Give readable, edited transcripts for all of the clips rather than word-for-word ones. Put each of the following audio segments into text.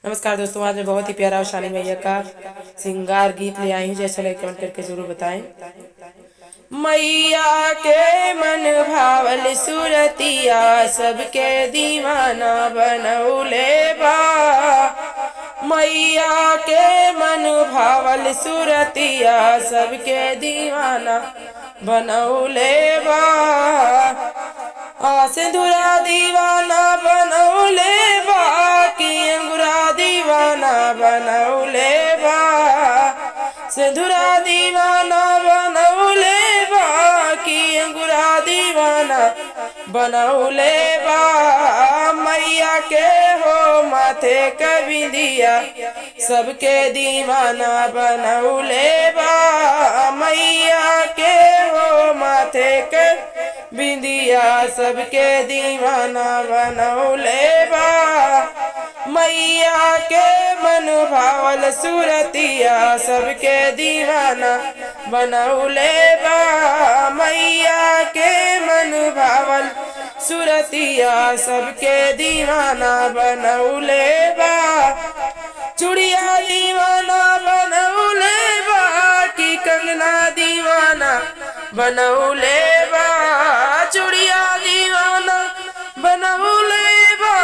नमस्कार दोस्तों, आज मैं बहुत ही प्यारा और शानी मैया का श्रृंगार गीत ले आई हूँ। जैसा लाइक कमेंट करके जरूर बताएं। मैया के मन भावल सूरतिया सबके दीवाना बनौले बा। मैया के मन भावल सूरतिया सबके दीवाना बनौले बा। आ सिंधुरा दीवाना बनौले बा कि अंगुरा दीवाना बनौले बा। सिंधुरा दीवाना बनौले बा कि अंगुरा दीवाना बनौले बा। मैया के हो माथे कवि दिया सबके दीवाना बनौले बा। मैया के हो माथे के बिंदिया सबके दीवाना बनौले बा। मैया के मन भावल सूरतिया सबके दीवाना बनौले बा। मैया के मन भावल सूरतिया सबके दीवाना बनौले बा। चूड़िया दीवाना बनौले बा कि कंगना दीवाना बनौले बा। चूड़िया दीवाना बनौले बा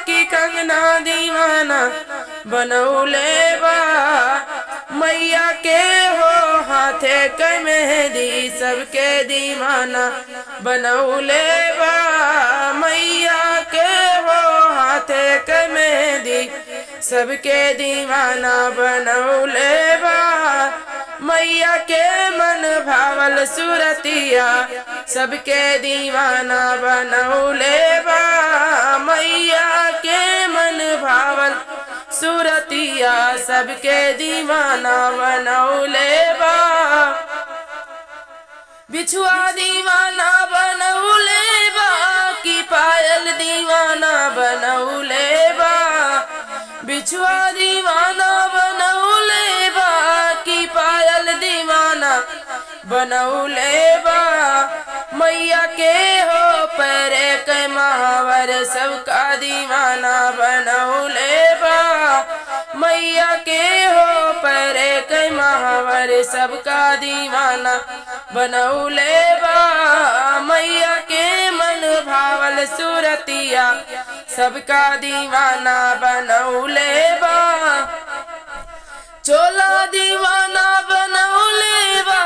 कि कंगना दीवाना बनौले बा। मैया के हो हाथे के मेहंदी सबके दीवाना बनौले बा। मैया के हो हाथे के मेहंदी सबके दीवाना बनौले बा। मैया के मन भावल सूरतिया सबके दीवाना बनौले बा। मैया के मन भावल सूरतिया सबके दीवाना बनौले बा। बिछुआ दीवाना बनौले बा कि पायल दीवाना बनौले बा। बिछुआ दीवाना बनौले बा कि पायल दीवाना बनौले बा। मैया के हो पैरे के महावर सबका दीवाना बनौले बा। मैया के हो पैरे के महावर सबका दीवाना बनौले बा। मैया के मन भावल सूरतिया सबका दीवाना बनौले बा। चोला दीवाना बनौले बा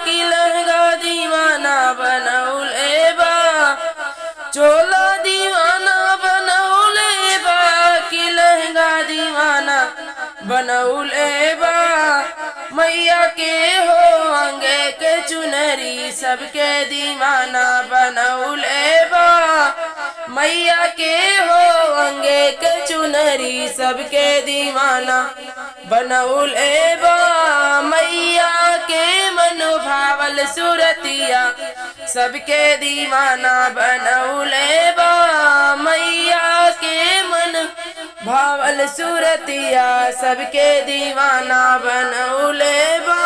कि लहंगा दीवाना बनौले बा। चोला दीवाना बनौले बा कि लहंगा दीवाना बनौले बा। मैया के हो अंगे के चुनरी सबके दीवाना बनौले बा। मैया के हो अंगे के चुनरी सबके दीवाना बनौले बा। मैया के मन भावल सूरतिया सबके दीवाना बनौले बा। मैया के मन भावल सूरतिया सबके दीवाना बनौले बा।